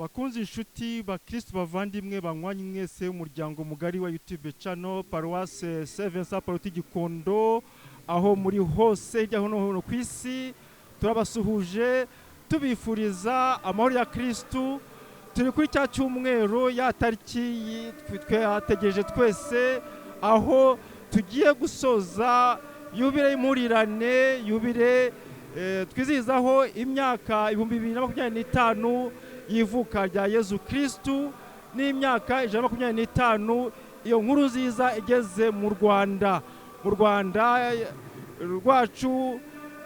Bakunze, inshuti, bakristu, bavandimwe, banywanyi mwese, umuryango mugari wa YouTube channel Paroisse Saint Vincent Pallotti Gikondo, aho muri hose hirya no hino ku isi, turabasuhuje tubifuriza amahoro ya Kristu. Turi kuri cya cyumweru, ya tariki twategereje twese, aho tugiye gusoza yubile y'impurirane, yubile twizihizaho imyaka 2025 y'ivuka rya Yezu Kristu n'imyaka 125 iyo nkuru nziza igeze mu Rwanda, mu Rwanda rwacu.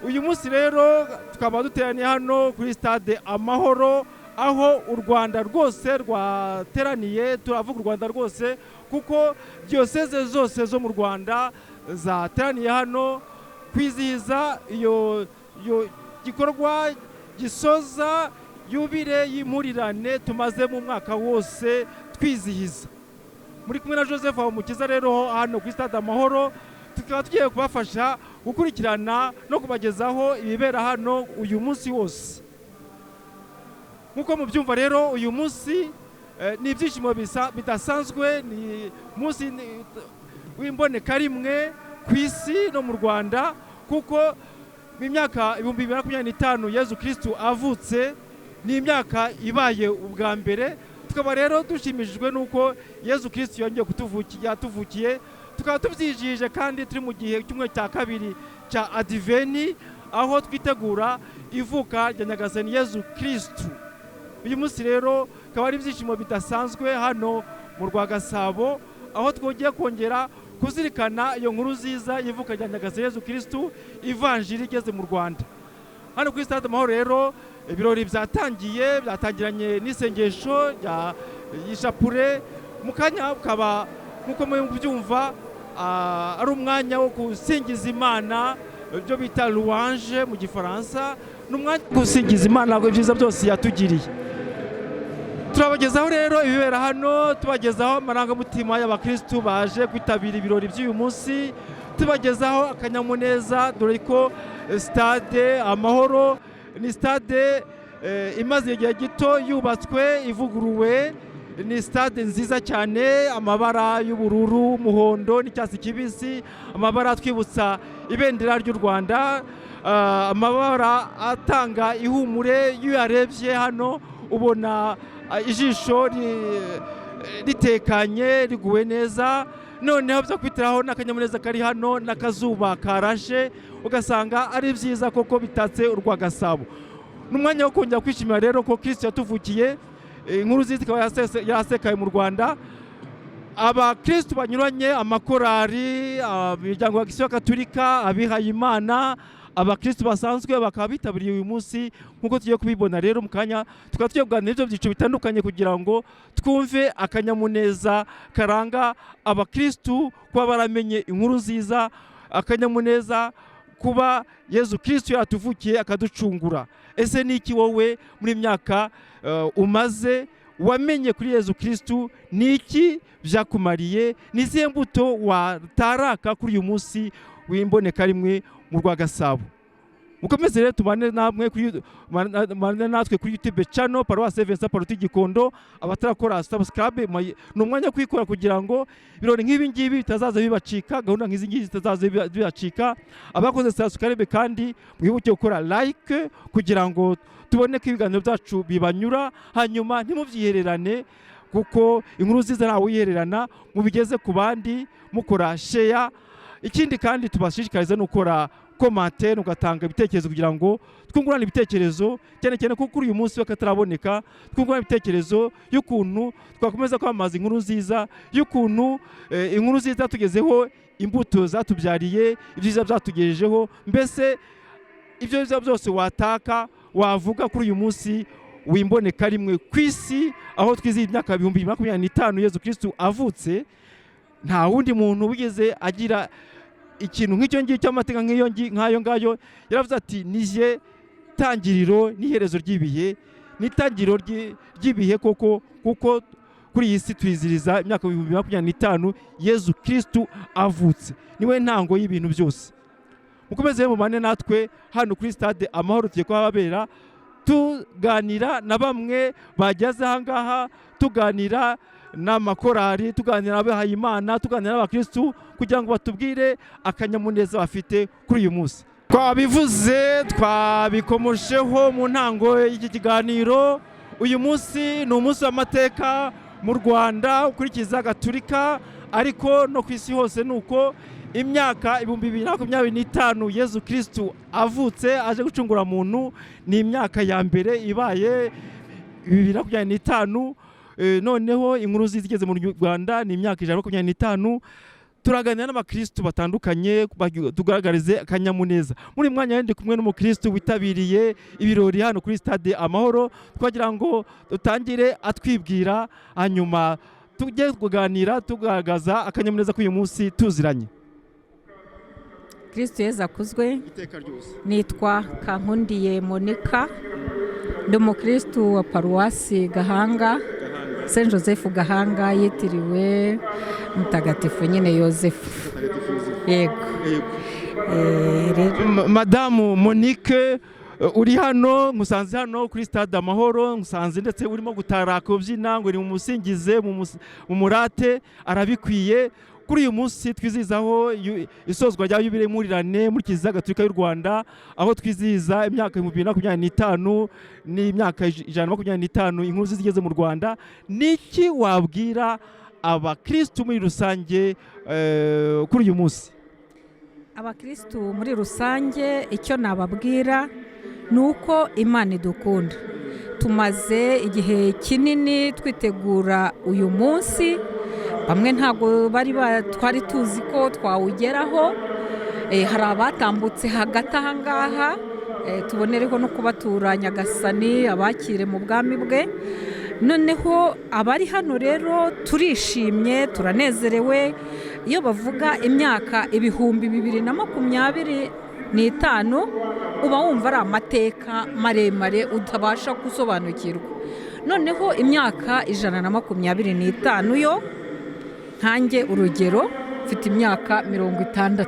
Uyu munsi rero tukaba duteraniye hano kuri Stade Amahoro, aho u Rwanda rwose rwateraniye. Turavuga u Rwanda rwose kuko diyoseze zose zo mu Rwanda zateraniye hano kwizihiza iyo gikorwa gisoza yubile y'impurirane tumaze mu mwaka wose twizihiza. Muri kumwe na Joseph Habumukiza. Rero hano kuri Stade Amahoro tukaba tugiye kubafasha gukurikirana no kubagezaho ibibera hano uyu munsi wose. Nk'uko mubyumva rero, uyu munsi ni ibyishimo bidasanzwe, ni umunsi w'imbonekarimwe ku isi no mu Rwanda, kuko mu myaka 2025 Yezu Kristu avutse ni imyaka ibaye ubwa mbere. Tukaba rero dushimishijwe n'uko Yezu Kristu yongeye yatuvukiye, tukaba tubyijije kandi turi mu gihe cy'umwe cya kabiri cya Adiveni, aho twitegura ivuka rya Nyagasani Yezu Kristu. Uyu munsi rero akaba ari ibyishimo bidasanzwe hano mu rwa Gasabo, aho twongeye kongera kuzirikana iyo nkuru nziza y'ivuka rya Nyagasani Yezu Kristu, ivanjiri igeze mu Rwanda. Hano kuri Stade Amahoro rero ibirori byatangiye, byatangiranye n'isengesho rya y'ishapure. Mu kanya ukaba, nk'uko mubyumva, ari umwanya wo gusingiza Imana, ibyo bita louange mu Gifaransa. Ni umwanya wo gusingiza Imana ibyiza byose yatugiriye. Turabagezaho rero ibibera hano, tubagezaho amarangamutima y'abakirisitu baje kwitabira ibirori by'uyu munsi, tubagezaho akanyamuneza, dore ko Stade Amahoro ni stade imaze igihe gito yubatswe, ivuguruwe. Ni stade nziza cyane, amabara y'ubururu, umuhondo n'icyatsi kibisi, amabara atwibutsa ibendera ry'u Rwanda, amabara atanga ihumure. Iyo uyarebye hano ubona ijisho ritekanye, riguwe neza. Noneho byo kwitiraho n'akanyamuneza kari hano n'akazuba karashe, ugasanga ari byiza koko, bitatse urwa Gasabo. Ni umwanya wo kongera kwishimira rero ko Kristo yatuvukiye, inkuru nziza ikaba yarasekaye mu Rwanda. Abakristu banyuranye, amakorari, imiryango ya Kisiyo Gaturika, abihayimana, abakristu basanzwe bakaba bitabiriye uyu munsi nk'uko tugiye kubibona rero mu kanya. Tukaba tugiye kuganira ibyo byiciro bitandukanye kugira ngo twumve akanyamuneza karanga abakristu kuba baramenye inkuru nziza, akanyamuneza kuba Yezu Kristu yatuvukiye akaducungura. Ese ni iki wowe muri myaka umaze wamenye kuri Yezu Kristu? Ni iki byakumariye? Ni izihe mbuto wataraka kuri uyu munsi w'imbonekarimwe mu rwa Gasabo? Mukomeze rero tubane namwe kuri mubane natwe kuri YouTube channel Paroisse Vincent Pallotti Gikondo. Abatarakora subscribe, ni umwanya wo kuyikora kugira ngo ibirori nk'ibi ngibi bitazaza bibacika, gahunda nk'izi ngizi zitazaza bibacika. Abakoze subscribe kandi mwibuke gukora like kugira ngo tubone ko ibiganiro byacu bibanyura. Hanyuma ntimubyihererane, kuko inkuru nziza ntawe uyihererana. Mubigeze ku bandi mukora share. Ikindi kandi tubashishikariza ni ukora commentaire, ugatanga ibitekerezo kugira ngo twungurane ibitekerezo, cyane cyane ko kuri uyu munsi w'akataraboneka twungurane ibitekerezo y'ukuntu twakomeza kwamamaza inkuru nziza, y'ukuntu inkuru nziza tugezeho, imbuto zatubyariye, ibyiza byatugejejeho, mbese ibyo byiza byose wataka, wavuga kuri uyu munsi w'imboneka rimwe ku isi, aho twizihiza imyaka 2025 Yezu Kristu avutse. Nta wundi muntu wigeze agira ikintu nk'icyo ngicyo, amateka nk'iyo nk'ayo ngayo. Yaravuze ati: "Nije tangiriro n'iherezo ry'ibihe." Ni itangiriro ry'ibihe koko, kuko kuri iyi si twizihiriza imyaka 2025 Yezu Kristu avutse. Niwe ntango y'ibintu byose. Mukomeze rero mubane natwe hano kuri Stade Amahoro, tugiye kuhababera. Tuganira na bamwe bageze aha ngaha, tuganira n'amakorari, tuganira n'abihayimana, tuganira n'abakirisitu kugira ngo batubwire akanyamuneza bafite kuri uyu munsi. Twabivuze, twabikomosheho mu ntango y'iki kiganiro. Uyu munsi ni umunsi w'amateka mu Rwanda ukurikiza Gaturika, ariko no ku isi hose. Ni uko imyaka 2025 Yezu Kirisitu avutse aje gucungura muntu, ni imyaka ya mbere ibaye 2025. Noneho inkuru nziza igeze mu Rwanda ni imyaka 125. Turaganira n'abakirisitu batandukanye, tugaragarize akanyamuneza. Muri uyu mwanya ndi kumwe n'umukirisitu witabiriye ibirori hano kuri Stade Amahoro. Twagira ngo dutangire atwibwira, hanyuma tujye kuganira tugaragaza akanyamuneza k'uyu munsi tuziranye. Kristo Yezu akuzwe. Iteka ryose. Nitwa Kankundiye Monica, ndi umukristu wa Paruwasi Gahanga, Saint Joseph Gahanga, yitiriwe Mutagatifu nyine Yosefu. Yego. Rero Madamu Monique, uri hano, nkusanze hano kuri Stade Amahoro, nkusanze ndetse urimo gutaraka ubyina ngo ni mumusingize, mumurate, arabikwiye. Kuri uyu munsi twizihizaho isozwa rya yubile y'impurirane muri Kiliziya Gatolika y'u Rwanda, aho twizihiza imyaka 2025 n'imyaka 125 inkuru zigeze mu Rwanda, niki wabwira abakirisitu muri rusange kuri uyu munsi? Abakirisitu muri rusange, icyo nababwira ni uko Imana idukunda. Tumaze igihe kinini twitegura uyu munsi. Bamwe ntabwo bari twari tuzi ko twawugeraho. Hari abatambutse hagati aha ngaha, tubonereho no kubatura Nyagasani abakire mu bwami bwe. Noneho abari hano rero turishimye, turanezerewe. Iyo bavuga imyaka 2025, uba wumva ari amateka maremare utabasha gusobanukirwa. Noneho imyaka 125 yo, nkanjye urugero mfite imyaka 60,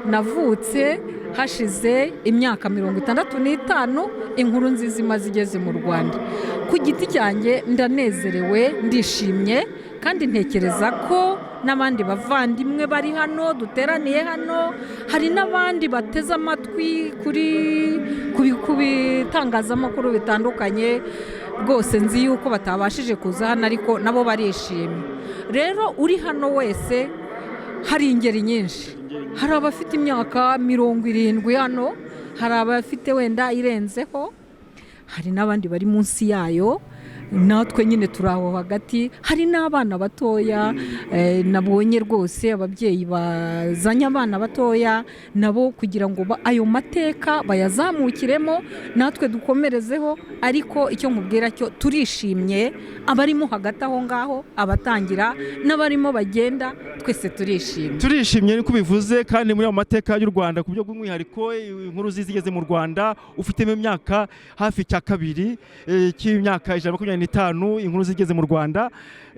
navutse hashize imyaka 65 inkuru nziza imaze igeze mu Rwanda. Ku giti cyanjye ndanezerewe, ndishimye, kandi ntekereza ko n'abandi bavandimwe bari hano duteraniye hano, hari n'abandi bateze amatwi ku bitangazamakuru bitandukanye, rwose nzi yuko batabashije kuza hano ariko nabo barishimye. Rero uri hano wese, hari ingeri nyinshi: hari abafite imyaka 70 hano, hari abafite wenda irenzeho, hari n'abandi bari munsi yayo, natwe nyine turi aho hagati. Hari n'abana batoya, nabonye rwose ababyeyi bazanye abana batoya nabo kugira ngo ayo mateka bayazamukiremo, natwe dukomerezeho. Ariko icyo nkubwira cyo, turishimye, abarimo hagati aho ngaho, abatangira n'abarimo bagenda, twese turishimye. Turishimye, niko bivuze. Kandi muri ayo mateka y'u Rwanda, ku buryo bw'umwihariko inkuru zigeze mu Rwanda, ufitemo imyaka hafi cya kabiri cy'imyaka 125 inkuru zigeze mu Rwanda,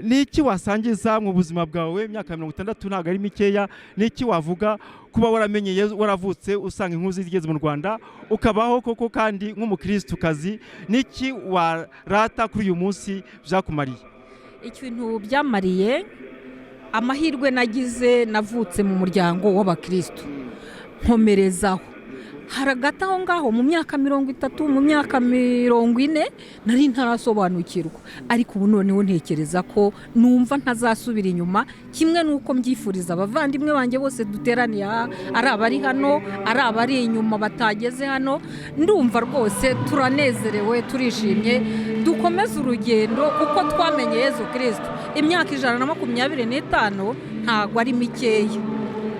ni iki wasangiza mu buzima bwawe? Imyaka 60 ntabwo ari mikeya. Ni iki wavuga kuba waramenye Yezu, waravutse usanga inkuru zigeze mu Rwanda, ukabaho koko kandi nk'umukirisitu, ni iki warata kuri uyu munsi byakumariye? Ikintu byamariye, amahirwe nagize, navutse mu muryango w'abakirisitu, nkomerezaho. Hagati aho ngaho mu myaka 30, mu myaka 40, nari ntarasobanukirwa, ariko ubu noneho ntekereza ko numva ntazasubira inyuma, kimwe n'uko mbyifuriza abavandimwe banjye bose duteraniye aha, ari abari hano, ari abari inyuma batageze hano. Ndumva rwose turanezerewe, turishimye. Dukomeze urugendo kuko twamenye Yezu Kirisitu. Imyaka 125 ntabwo ari mikeya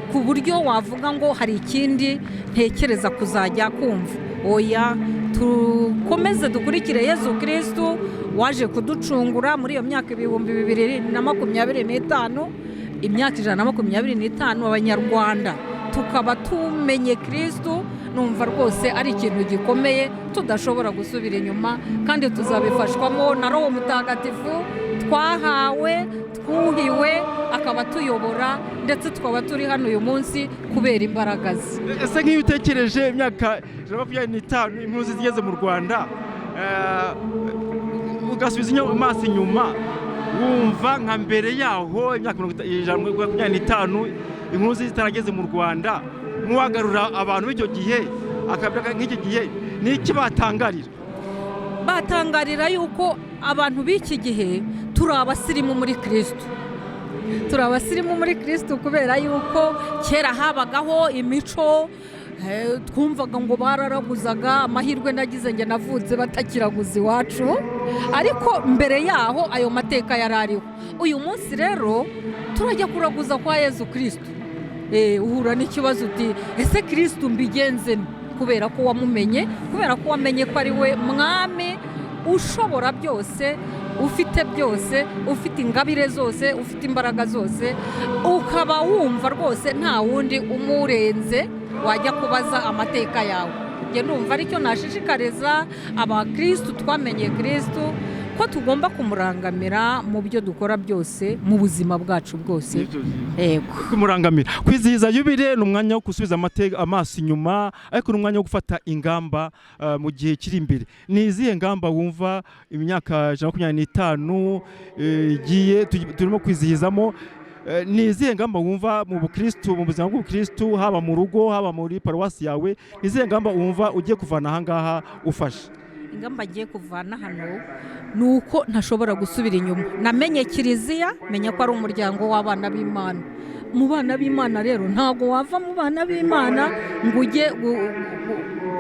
ku buryo wavuga ngo hari ikindi ntekereza kuzajya kumva. Oya, dukomeze dukurikire Yezu Kirisitu waje kuducungura muri iyo myaka 2025, imyaka 125 abanyarwanda tukaba tumenye Kirisitu. Numva rwose ari ikintu gikomeye tudashobora gusubira inyuma, kandi tuzabifashwamo na Roho Mutagatifu twahawe, twuhiwe, akaba tuyobora, ndetse tukaba turi hano uyu munsi kubera imbaraga ze. Ese nk'iyo utekereje imyaka 125 inkuru zigeze mu Rwanda, Ugasubiza amaso inyuma, wumva nka mbere yaho imyaka 125 inkuru nziza itarageze mu Rwanda, nk'uwagarura abantu b'icyo gihe akabya nk'iki gihe, ni iki batangarira? Batangarira yuko abantu b'iki gihe turi abasirimu muri Kirisitu, turi abasirimu muri Kirisitu, kubera yuko kera habagaho imico, twumvaga ngo bararaguzaga. Amahirwe nagize, njye navutse batakiraguza iwacu, ariko mbere yaho ayo mateka yari ariho. Uyu munsi rero turajya kuraguza kwa Yezu Kirisitu. Uhura n'ikibazo uti: "Ese Kirisitu mbigenze nte?" Kubera ko wamumenye, kubera ko wamenye ko ari we mwami ushobora byose, ufite byose, ufite ingabire zose, ufite imbaraga zose, ukaba wumva rwose nta wundi umurenze wajya kubaza amateka yawe. Njye ndumva aricyo nashishikariza abakirisitu twamenye Kirisitu, ko tugomba kumurangamira mu byo dukora byose, mu buzima bwacu bwose. Yego. Kumurangamira. Kwizihiza yubile ni umwanya wo gusubiza amaso inyuma, ariko ni umwanya wo gufata ingamba mu gihe kiri imbere. Ni izihe ngamba wumva imyaka 125 igiye turimo kwizihizamo, ni izihe ngamba wumva mu bukristu, mu buzima bw'ubukristu, haba mu rugo, haba muri paruwasi yawe, ni izihe ngamba wumva ugiye kuvana ahangaha ufashe? Ingamba ngiye kuvana hano ni uko ntashobora gusubira inyuma. Namenye Kiliziya, menya ko ari umuryango w'abana b'Imana. Mu bana b'Imana rero, ntabwo wava mu bana b'Imana ngo ujye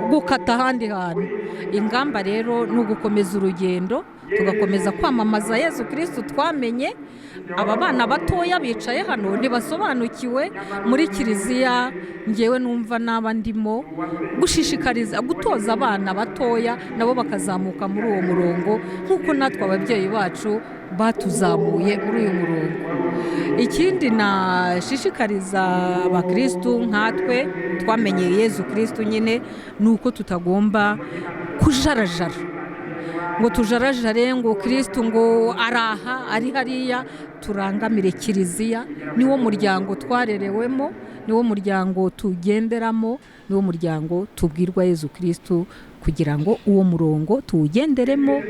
gukata ahandi hantu. Ingamba rero ni ugukomeza urugendo, tugakomeza kwamamaza Yezu Kirisitu twamenye. Aba bana batoya bicaye hano ntibasobanukiwe muri Kiliziya. Ngewe numva naba ndimo gushishikariza, gutoza abana batoya, nabo bakazamuka muri uwo murongo nk'uko natwe ababyeyi bacu batuzamuye muri uyu murongo. Ikindi nashishikariza abakirisitu nkatwe twamenye Yezu Kirisitu nyine, ni uko tutagomba kujarajara, ngo tujarajare ngo Kirisitu ngo araha ari hariya. Turangamire Kiliziya, niwo muryango twarerewemo, niwo muryango tugenderamo, niwo muryango tubwirwa Yezu Kirisitu, kugira ngo uwo murongo tuwugenderemo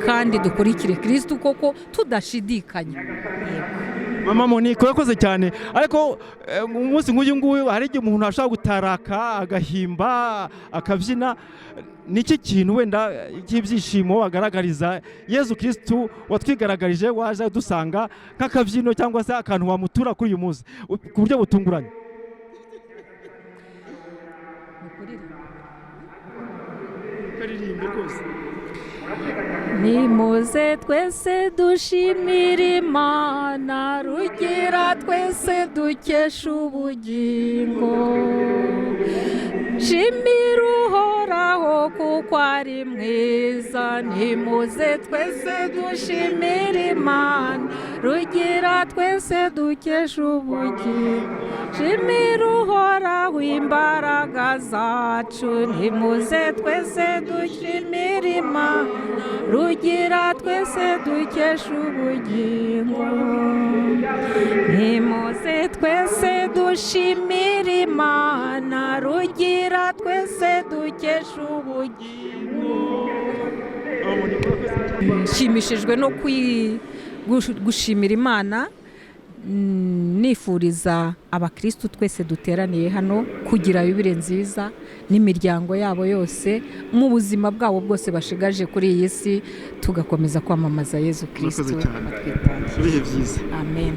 kandi dukurikire Kirisitu koko tudashidikanya. Yego. Mama Monique, urakoze cyane. Ariko umunsi nk'uyu nguyu hari igihe umuntu ashobora gutaraka, agahimba, akabyina. Niki kintu wenda cy'ibyishimo wagaragariza Yezu Kirisitu watwigaragarije, waje dusanga, nk'akabyino cyangwa se akantu wamutura kuri uyu munsi ku buryo butunguranye? Ni ukuririmba. Ukaririmbe rwose. Nimuze twese dushimira Imana Rugira twese dukesha ubugingo. Shimira Uhoraho kuko ari mwiza. Nimuze twese dushimira Imana Rugira twese dukesha ubugingo. Shimira Uhoraho imbaraga zacu. Nimuze twese dushimira Imana Rugira twese dukesha ubugingo. Nimuze twese dushimira Imana Rugira twese dukesha ubugingo. Nshimishijwe no gushimira Imana, nifuriza abakirisitu twese duteraniye hano kugira yubile nziza n'imiryango yabo yose mu buzima bwabo bwose bashigaje kuri iyi si, tugakomeza kwamamaza Yezu Kirisitu Murakoze cyane. batwitangiye. Ibihe byiza. Amen.